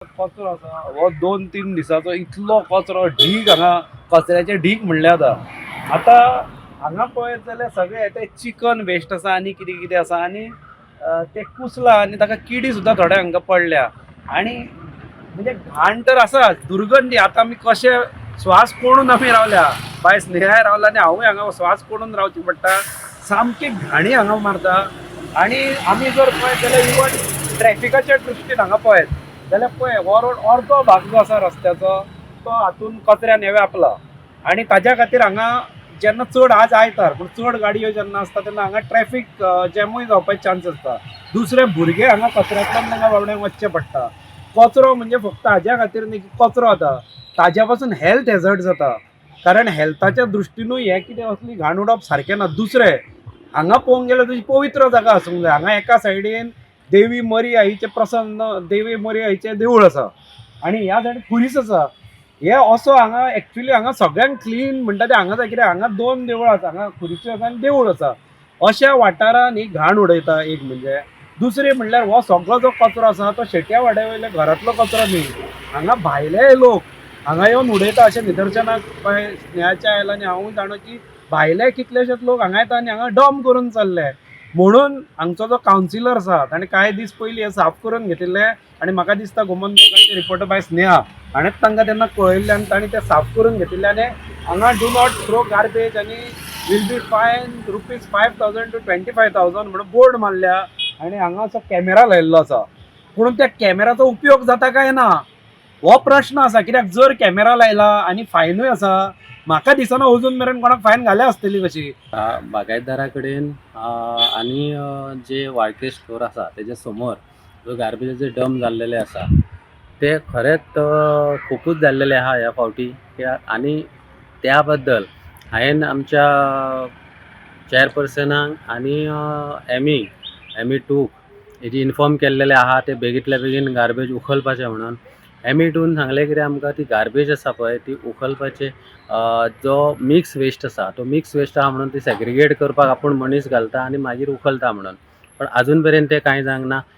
कचरो आसा हो 2-3 दिसाचो इतलो कचरो ढीग, हांगा कचऱ्याचे ढीग म्हणल्यार जाता. आतां हांगा पळयत जाल्यार सगळें तें चिकन वेस्ट आसा आनी कितें कितें आसा आनी तें कुसलां आनी ताका किडी सुद्दां थोड्या हांकां पडल्या आनी म्हणजे घाण तर आसाच, दुर्गंधी. आतां आमी कशे श्वास कोणून आमी रावल्या, बाय स्नेहाय रावला आनी हांवूय हांगा श्वास कोणून रावचें पडटा. सामकी घाणी हांगा मारता. आनी आमी जर पळयत जाल्यार इवन ट्रॅफिकाच्या दृश्टीन हांगा पळयत जाल्यार पळय, हो रोड अर्दो भाग जो आसा रस्त्याचो तो हातून कचऱ्यान हें व्यापला. आनी ताज्या खातीर हांगा जेन्ना चड, आज आयतार पूण चड गाडयो जेन्ना आसता तेन्ना हांगा ट्रॅफीक जॅमूय जावपाचे चान्स आसता. दुसरे, भुरगे हांगा कचऱ्यांतल्यान तांकां बाबड्यांक वचचें पडटा. कचरो म्हणजे फक्त हाज्या खातीर न्ही की कचरो जाता, ताज्या पासून हेल्थ हेजर्ड जाता, कारण हेल्थाच्या दृश्टीनूय हें कितें असली घाण उडोवप सारकें ना. दुसरें, हांगा पळोवंक गेल्यार तुजी पवित्र जागा आसूंक जाय. हांगा एका सायडीन देवी मरी आईचें प्रसन्न, देवी मरी आईचें देवूळ आसा आनी ह्या सायडीन खुरीस आसा. हे असो हांगा एक्चुली हांगा सगळ्यांक क्लीन म्हणटा तें हांगा जाय, कित्याक हांगा दोन देवळां आसा, हांगा खुरीसूय आसा आनी देवूळ आसा. अशा वाठारान ही घाण उडयता एक म्हणजे. दुसरें म्हणल्यार हो सगळो जो कचरो आसा तो शेट्या वाड्या वयल्या घरांतलो कचरो न्ही, हांगा भायले लोक हांगा येवन उडयता अशें निदर्शनाक पळय स्नेहाच्या आयलां आनी हांवूय जाणा की भायले कितलेशेच लोक हांगा येता आनी हांगा डंप करून चल्ले. म्हणून हांगचो जो कावन्सिलर आसा ताणें कांय दीस पयलीं हें साफ करून घेतिल्लें आनी म्हाका दिसता गोमंतकाचे रिपोर्टर बाय स्नेहा हाणें तांकां तेन्ना कळयल्लें आनी तांणी तें साफ करून घेतिल्लें. आनी हांगा do not throw garbage आनी will be fine ₹5,000 to 25,000 म्हणून बोर्ड मारल्या आनी हांगा असो कॅमेरा लायिल्लो आसा. पूण त्या कॅमेराचो उपयोग जाता काय ना हो प्रश्न आसा, कित्याक जर कॅमेरा लायला आनी फायनूय आसा, म्हाका दिसना अजून मेरेन कोणाक फायन घाल्या आसतली कशी. बागायतदारा कडेन आनी जे वाळके स्टोर आसा तेजे समोर जो गार्बेजाचे डंप जाल्लेले आसा ते खरेंच खुबूच जाल्लेले आहा ह्या फावटी. आनी त्या बद्दल हांवें आमच्या चॅरपर्सनाक आनी एम ई टूक हेजी इन्फॉर्म केल्लेलें आहा, ते बेगींतल्या बेगीन गार्बेज उखलपाचें म्हणून. एम ई टून सांगलें कितें आमकां, ती गार्बेज आसा पळय ती उखलपाचे, जो मिक्स वेस्ट आसा तो मिक्स वेस्ट आहा म्हणून ती सेग्रिगेट करपाक आपूण मनीस घालता आनी मागीर उखलता म्हणून, पण अजून पर्यंत ते कांय जावंक ना.